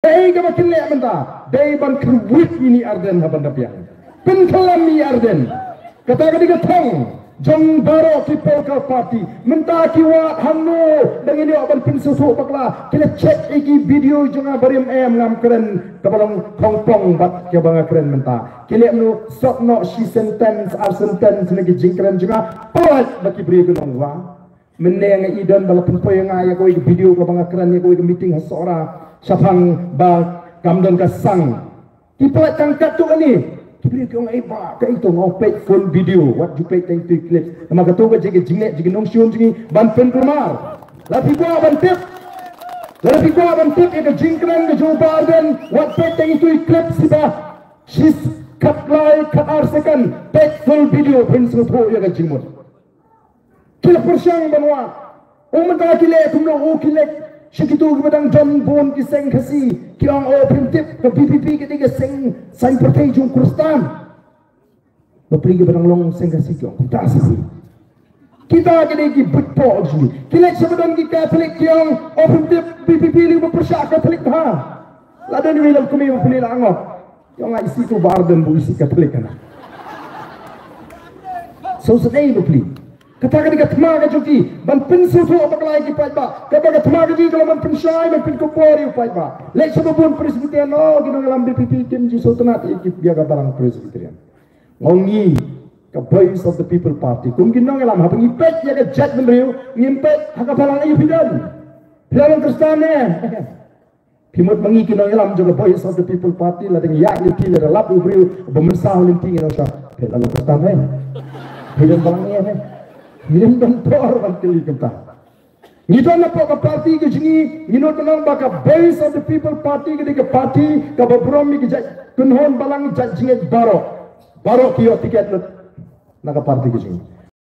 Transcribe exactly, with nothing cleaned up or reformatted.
Kaei kaba kin leh mynta? Dei ban kyrwit ïa i Ardent ha ban da biang. Pynkhlem ïa i Ardent. Kata ka dei ka thong jong baroh ki political party. Mynta ki wad hangno ba ngin ïoh ban pynsngewthuh bakla? Ki la check ïa ki video jong nga barim, em, ngam kren kaba long khongpong bad kaba nga kren mynta. Ki leh kumno? Sot noh shi sentence, ar sentence na ki jingkren jong nga. Pynlait ba ki briew ki long wah. Mynne nga i don ba la pynpoi ïa nga ïa kawei ka video kaba nga kren ïa kawei ka meeting ha Sohra shaphang ba kam don ka sang. Ki pynlait tang katto katne. Ki briew ki ong, "Ei bah, kaei to, nga ong peit full video, wat ju peit tang itu i clip." Namar kato ka jingeh, jingeh, jingeh nongshun jingeh ban pynkulmar. Lada phi kwah ban tip, lada phi kwah ban tip ïa ka jingkren ka jong u Bah Ardent, wat peit tang itu i clip shiba shi, khatlai khatar second, peit full video phin sngewthuh ïa ka jingmut. Ki la pyrshang ban wad. O mynta ki leh kumno? O ki leh sha kito kiba dang don bun ki seng Khasi, ki ong, "O, phim tip, ka V P P ka dei ka seng saiñ pyrthei jong u Khristan." Bapli kiba dang long seng Khasi ki ong, "Kumta shisha." Kita ki dei ki buit poh jong ngi. Ki leh sha ba don ki Katholik ki ong, "O, phim tip, V P P lei ba pyrshah Katholik bha." La don iwei i longkmie bapli la angok. Ki ong, "Nga isih u Bah Ardent, u isih Katholik, kane." Sngewsynei bapli. Kata ka dei ka thma ka jong ki ban pynsngewthuh bakla ïa ki paidbah. Kaba ka thma ka jong ki ka long ban pynshai, ban pynkupbor ïa u paidbah. Leh sha ba bun Presbyterian, o, ki nongïalam V P P kim ju sngewtynnat ïa ki, ïa ka balang Presbyterian. Nga ong ngi ka Voice of the People Party, kum ki nongïalam, haba ngi peit ïa ka jaitbynriew, ngim peit ha ka balang aïu phi don. Phi la long Khristan ne? Phi mut ma ngi ki nongïalam jong ka Voice of the People Party, lada ngi ïaid lynti, lada lap u briew ba mynsaw lynti, ngi ong sha, "Phi la long Khristan ne? Phi don balang ne?" Ngim don por ban kylli kumta. Ngi don hapoh ka party ka jong ngi, ngi nud ban ong ba ka Voice of the People Party ka dei ka party kaba burom ïa ki jait kynhun balang, jait jingngeit baroh. Baroh ki ïoh tiket lut na ka party ka jong ngi.